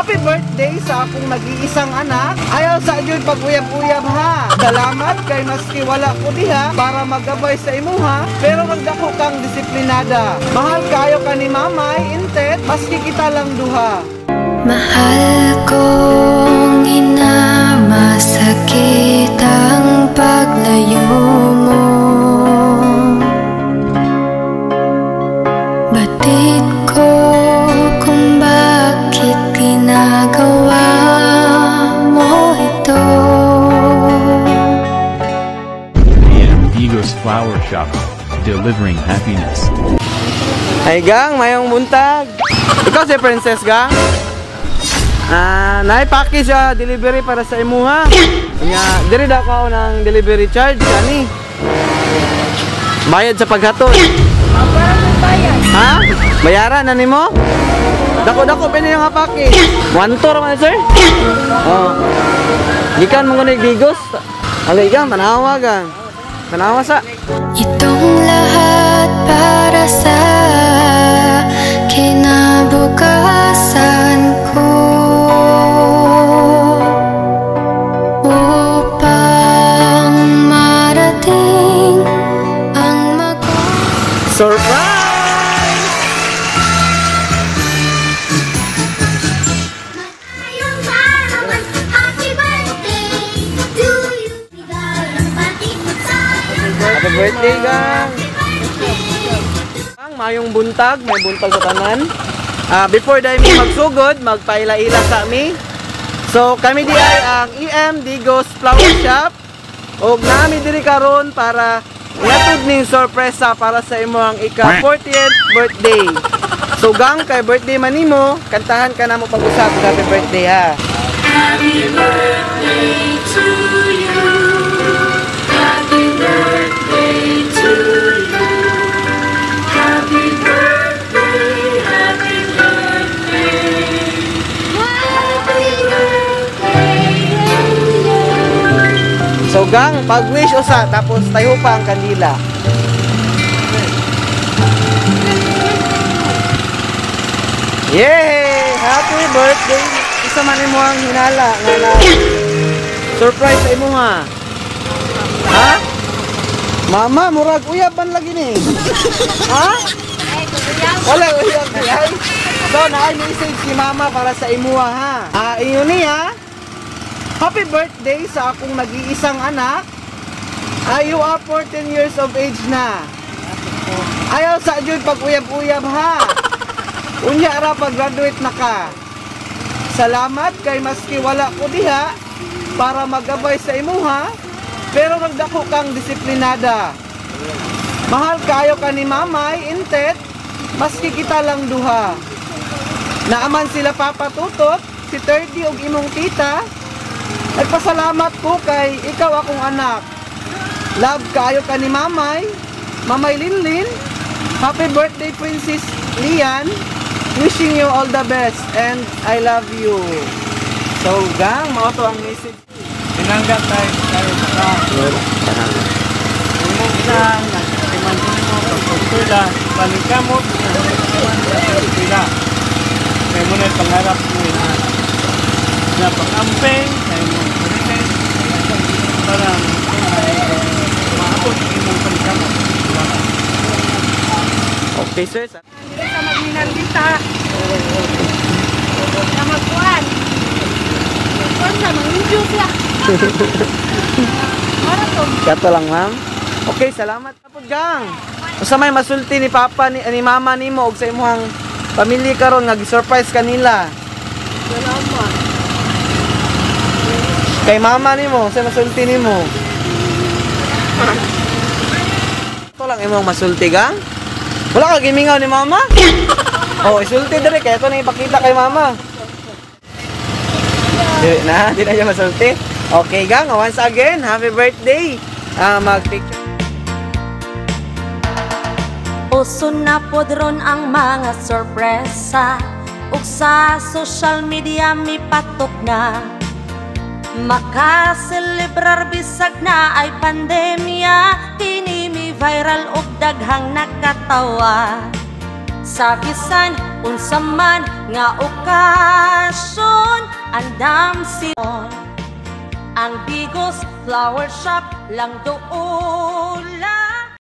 Happy birthday sa akong nag-iisang anak. Ayaw sa jud pag-uyab-uyab ha. Salamat kay maski wala ko diha para magabay sa imuha, pero magdako kang disiplinada. Mahal kaayo ka ni mamay, intet, maski kita lang duha. Mahal kong ina, masakit ang paglayo mo. Batid ko kung bakit ginagawa mo ito. AM Digos Flower Shop, delivering happiness. Ay gang, mayong buntag. Ikaw si Princess gang? Ah, naay package siya, delivery para sa imuha. Nya, diri da ko ng delivery charge ani. Bayad sa paghatod. Ha? Bayaran na nimo? Dako-dako pa niyo nga package. One tour man sir? Oh. Gikan mo kuno Digos. Alay gang, tanawa gang. Tanawa sa. Itong lahat para sa kinabukasan ko, upang marating ang mag- Surprise! Happy birthday, gang! Ang mayong buntag, may buntag sa tanan. Before dahil mi magsugod, magpaila-ila sa mi. So kami di ay ang EM Digos Flower Shop. Og nami diri karon para ihatod ning sorpresa para sa imong ika 40th birthday. So gang, kay birthday man nimo, kantahan ka namo pag-usap happy birthday ha. Happy birthday to you. Happy birthday to you. Happy birthday, happy birthday. Happy birthday to you. So gang, pag-wish usa tapos tayo pa ang kandila. Yay! Happy birthday! Isa man imo ang hinala nga na surprise sa imo ha. Ha? Mama, murag uyab man lagi ni. Ha? Wala uyab ni ay. So naay message si mama para sa imuha ha. Ah, inyo niya. Happy birthday sa akong nag-iisang anak. Ah, you are 14 years of age na. Ayaw sa jud pag-uyab-uyab ha. Unya ra pag-graduate na ka. Salamat kay maski wala ko diha para magabay sa imuha, pero magdako kang disiplinada. Mahal kaayo ka ni mamay, intet, maski kita lang duha. Naaman sila papatutot, si 30 og imong tita. Nagpasalamat ko kay ikaw akong anak. Love kaayo ka ni mamay, Mamay Linlin. Happy birthday, Princess Lian. Wishing you all the best and I love you. So gang, mao to ang message. Tinanggap tayo tayo sa imong inahan, nagtiman mo pagpagpila, paningkamot, nagtiman sa pagpila. Kaya mo na pangarap mo inahan. Na pag-amping, kaya mo sarili, parang maabot imong paningkamot. Okay sir. Sa magninandita. Na magkuhan. Kuhan sa manginjo siya. Para to. Kato lang ma'am. Okay, salamat po gang. Usa may masulti ni papa ni mama nimo og sa imong pamilya karon nga gi-surprise kanila. Salamat. Kay mama nimo, sa masulti nimo. Ito lang imong masulti gang. Wala ka gimingaw ni mama? Oh, isulti dire kay ito na ipakita kay mama. Di na, di na siya masulti. Okay gang, once again, happy birthday. Mag-picture. Uso na pod ron ang mga sorpresa, ug sa social media mipatok na. Makaselebrar bisag na ay pandemya, kini mi viral ug daghang nakatawa. Sa bisan unsa man nga okasyon, Andam si. Ang Digos Flower Shop lang doon.